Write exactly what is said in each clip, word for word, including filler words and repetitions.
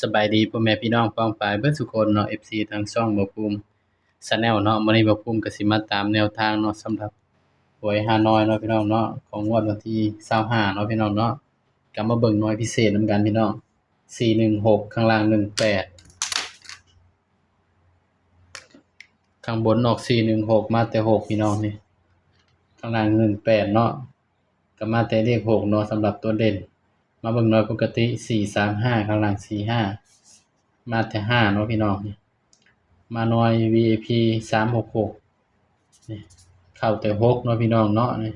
สบายดีพ่อแม่พี่น้องป้องปายเบิดสุคนเนาะ เอฟซี ทางช่องบ่าวภูมิ Channel เนาะ มื้อนี้บ่าวภูมิก็สิมาตามแนวทางเนาะ สำหรับหวยฮานอยเนาะพี่น้องเนาะ ของงวดวันที่ซาวห้าเนาะพี่น้องเนาะ ก็มาเบิ่งหน่วยพิเศษนำกันพี่น้อง สี่หนึ่งหก ข้างล่าง หนึ่งแปด ข้างบนออก สี่หนึ่งหก มาแต่ หก พี่น้องนี่ ข้างล่าง หนึ่งแปด เนาะ ก็มาแต่เลข หก เนาะ สำหรับตัวเด่น มาเบิ่งหน่วยปกติ สี่สามห้า ข้างล่าง สี่ห้า มาแต่ ห้า เนาะพี่น้องนี่ มาหน่วย วี ไอ พี สามหกหก นี่ เข้าแต่ หก เนาะพี่น้องเนาะ นี่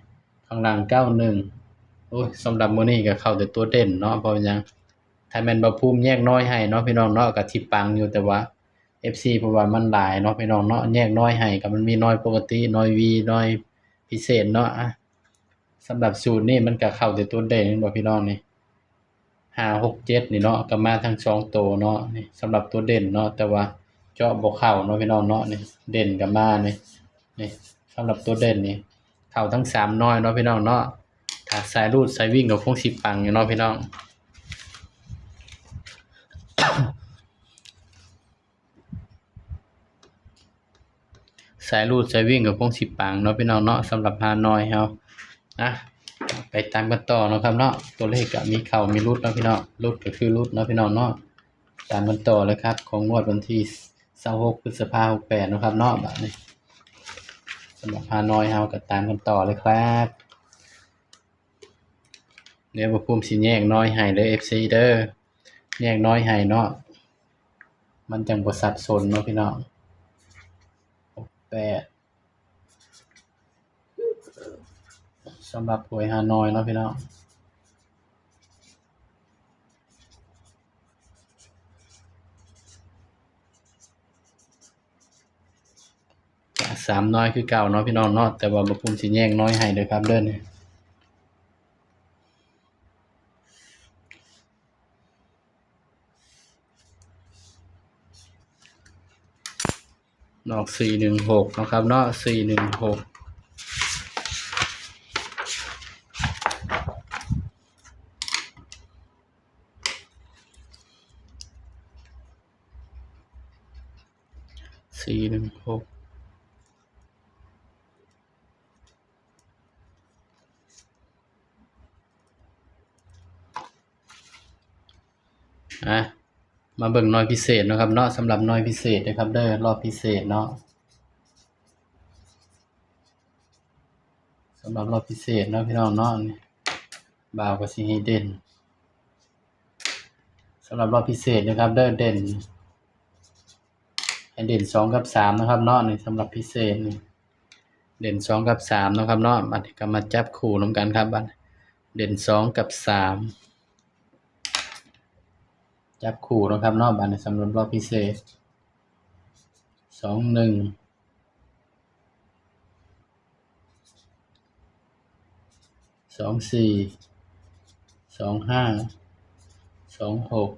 ข้างล่าง เก้าหนึ่ง โอ้ย สำหรับมื้อนี้ก็เข้าแต่ตัวเด่นเนาะ เพราะหยัง ถ้าแม่นบ่าวภูมิแยกหน่วยให้เนาะพี่น้องเนาะ ก็สิปังอยู่ แต่ว่า เอฟซี เพราะว่ามันหลายเนาะพี่น้องเนาะ แยกหน่วยให้ก็มันมีหน่วยปกติ หน่วย วี หน่วยพิเศษเนาะ อ่ะ สำหรับสูตรนี้มันก็เข้าแต่ตัวเด่น แม่นบ่พี่น้องนี่ ห้าหกเจ็ด นี่เนาะ ก็มาทั้งสองตัวเนาะ นี่สำหรับตัวเด่นเนาะ แต่ว่าเจาะบ่เข้าเนาะพี่น้องเนาะ นี่เด่นก็มา นี่ นี่สำหรับตัวเด่นนี่ เข้าทั้งสามหน่วยเนาะพี่น้องเนาะ ถ้าสายรูดสายวิ่งก็คงสิปังอยู่เนาะพี่น้อง สายรูดสายวิ่งก็คงสิปังเนาะพี่น้องเนาะ สำหรับฮานอยเฮา นะ ไปตามกันต่อเนาะครับเนาะ ตัวเลขก็มีเข้ามีหลุดเนาะพี่น้อง หลุดก็คือหลุดเนาะพี่น้องเนาะ ตามกันต่อเลยครับ ของงวดวันที่ซาวหก พฤษภา หกแปด เนาะครับเนาะ บัดนี้ สำหรับฮานอยเฮาก็ตามกันต่อเลยครับ เดี๋ยวบ่าวภูมิสิแยกหน่วยให้เด้อ เอฟซี เด้อ แยกหน่วยให้เนาะ มันจั่งบ่สับสนเนาะพี่น้อง หกแปด สำหรับหวยฮานอยเนาะพี่น้อง สามหน่วยคือเก่าเนาะพี่น้องเนาะ แต่ว่าบ่าวภูมิสิแยกหน่วยให้เด้อครับเด้อ นี่ ออก สี่หนึ่งหก เนาะครับเนาะ สี่หนึ่งหก สี่หนึ่งหก อ่ะ มาเบิ่งหน่วยพิเศษเนาะครับเนาะ สำหรับหน่วยพิเศษนะครับเด้อ รอบพิเศษเนาะ สำหรับรอบพิเศษเนาะพี่น้องเนาะ นี่ บ่าวก็สิให้เด่น สำหรับรอบพิเศษนะครับเด้อ เด่น ให้เด่น สอง กับ สาม นะครับเนาะ นี่สำหรับพิเศษนี่ เด่น สอง กับ สาม นะครับเนาะ บัดนี้ก็มาจับคู่นำกันครับ บัดนี้ เด่น สอง กับ สาม จับคู่นะครับเนาะ บัดนี้สำหรับรอบพิเศษ สองหนึ่ง สองสี่ สองห้า สองหก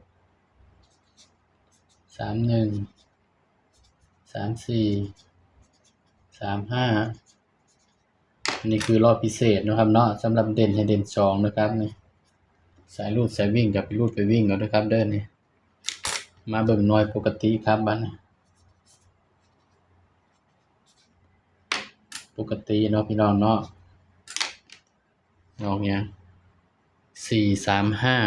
สามหนึ่ง สามสี่ สามห้า นี่คือรอบพิเศษนะครับเนาะ สำหรับเด่นให้เด่น สอง นะครับ นี่ สายรูดสายวิ่งก็ไปรูดไปวิ่งเอาเด้อครับเด้อ นี่ มาเบิ่งหน่วยปกติครับ บัดนี้ ปกติเนาะพี่น้องเนาะ ออกหยัง สี่สามห้า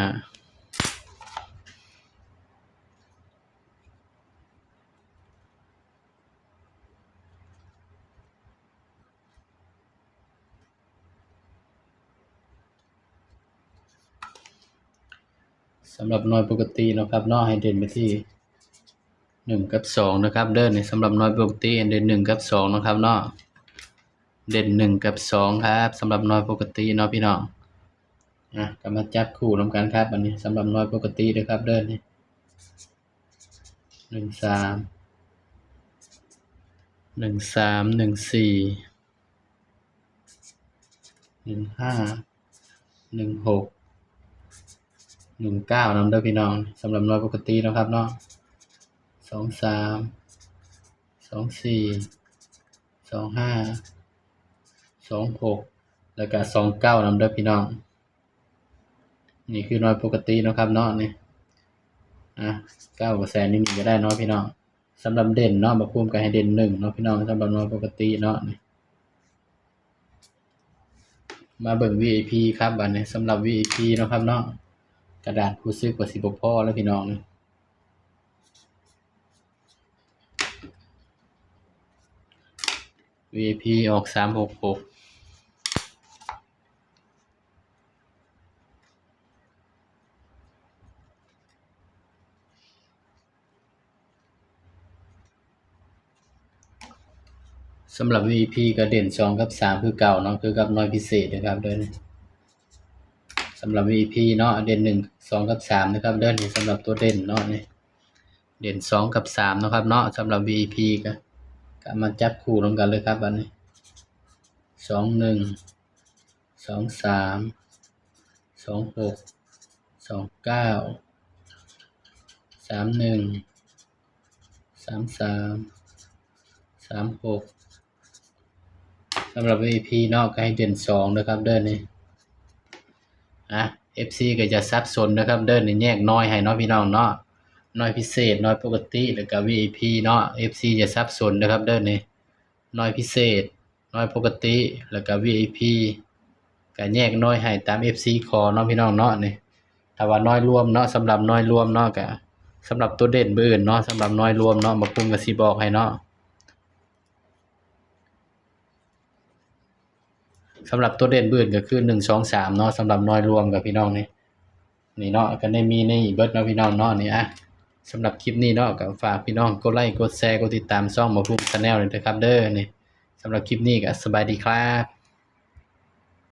สำหรับหน่วยปกติเนาะครับเนาะ ให้เด่นไปที่ หนึ่ง กับ สอง นะครับเด้อ นี่สำหรับหน่วยปกติให้เด่น หนึ่ง กับ สอง นะครับเนาะ เด่น หนึ่ง กับ สอง ครับ สำหรับหน่วยปกติเนาะพี่น้อง อ่ะ ก็มาจับคู่นำกันครับ อันนี้สำหรับหน่วยปกติเด้อครับเด้อ นี่ หนึ่งสาม หนึ่งสาม หนึ่งสี่ หนึ่งห้า หนึ่งหก หนึ่งเก้า นำเด้อพี่น้อง สำหรับหน่วยปกติเนาะครับเนาะ สองสาม สองสี่ สองห้า สองหก แล้วก็ สองเก้า นำเด้อพี่น้อง นี่คือหน่วยปกติเนาะครับเนาะ นี่ อ่ะ เก้ากับแสนนี่ก็ได้เนาะพี่น้อง สำหรับเด่นเนาะ บ่าวภูมิก็ให้เด่นหนึ่งเนาะพี่น้อง สำหรับหน่วยปกติเนาะ นี่ มาเบิ่ง วีไอพี ครับ บัดนี้ สำหรับ วีไอพี เนาะครับเนาะ กระดาษรู้สึกว่าสิบ่พอแล้วพี่น้อง วีไอพี ออก สามหกหก สำหรับ วีไอพี ก็เด่น สอง กับ สาม คือเก่าเนาะ คือกับหน่วยพิเศษนะครับเด้อ สำหรับ วีไอพี เนาะ เด่น หนึ่ง สอง กับ สาม นะครับเด้อ นี่สำหรับตัวเด่นเนาะ นี่ เด่น สอง กับ สาม นะครับเนาะ สำหรับ วีไอพี ก็ ก็มาจับคู่นำกันเลยครับ บัดนี้ สองหนึ่ง สองสาม สองหก สองเก้า สามหนึ่ง สามสาม สามหก สำหรับ วีไอพี เนาะ ก็ให้เด่น สอง นะครับเด้อ นี่ อ่ะ เอฟซี ก็อย่าสับสนนะครับเด้อ นี่ แยกหน่วยให้เนาะพี่น้องเนาะ หน่วยพิเศษ หน่วยปกติ แล้วก็ วีไอพี เนาะ เอฟซี อย่าสับสนนะครับเด้อ นี่ หน่วยพิเศษ หน่วยปกติ แล้วก็ วีไอพี ก็แยกหน่วยให้ตาม เอฟซี ขอเนาะพี่น้องเนาะ นี่ ถ้าว่าหน่วยรวมเนาะ สำหรับหน่วยรวมเนาะ ก็ สำหรับตัวเด่นมื้ออื่นเนาะ สำหรับหน่วยรวมเนาะ บ่าวภูมิก็สิบอกให้เนาะ สำหรับตัวเด่นมื้ออื่นก็คือ หนึ่ง สอง สาม เนาะ สำหรับหน่วยรวมกับพี่น้อง นี่ นี่เนาะ ก็ได้มีในเบิดเนาะพี่น้องเนาะ นี่ อ่ะ สำหรับคลิปนี้เนาะ ก็ฝากพี่น้องกดไลค์ กดแชร์ กดติดตามช่องบ่าวภูมิ Channel ด้วยนะครับเด้อ นี่ สำหรับคลิปนี้ก็สบายดีครับ